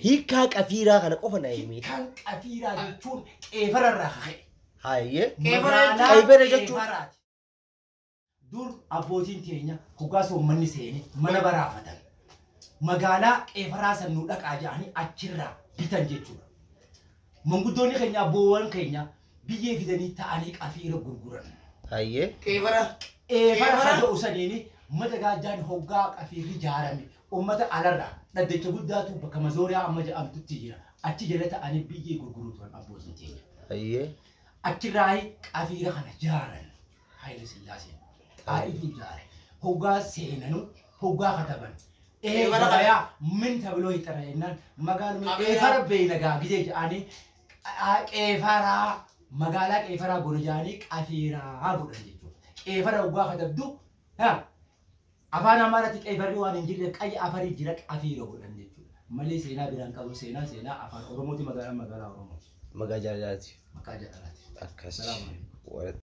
Hiikkaa qafiiraa kana qofa na himi. Hiikkaan qafiiraa jechuun qeefararraa kaka'e. Hayyee. Qeefara Magaalaa Qeefara jechuun- Qeefaraati. Dur abbootiin teenya hoggaa soommanni seene mana baraafatan. Magaalaa qeefaraa san nu dhaqaa jedhanii achirraa bitan jechuudha. Manguddoonni keenya abboowwan keenya biyyee fidanii ta'anii qafiira gurguran. Hayyee. Qeefara. Qeefara Qeefara. haja'u saniini madagaajaan hoggaa qafiirri ijaarame uummata alarraa dhaddacha guddaatu bakka mazooriyaa amma jedhamtutti jira. Achi jala ta'anii biyyee gurguruu turan abbootiin teenya. Hayyee. Achirraa qafiira kana jaaran Haayile Sillaaseen xaa'ituu jaare hoggaa seenanu hoggaa kataban. Ee Qeefara kana. gabayaa min tabiloo hixara jennaan magaaluma Qafiira. qeefara beeylagaa gizee jedhanii qeefaraa magaalaa qeefaraa godha jedhanii qafiiraa godhan jechuudha. Qeefara hoggaa katabdu afaan Amaaraatti qeefarri waan hin jirreef qayya afarii jira qafiira godhan jechuudha. Malee seenaa biraan qabu seenaa seenaa afaan Oromooti magaalaan magaalaa Oromooti. Maqaa jaalalaati. Maqaa jaalalaati. Akkas. Salaamu alaikum. Wal-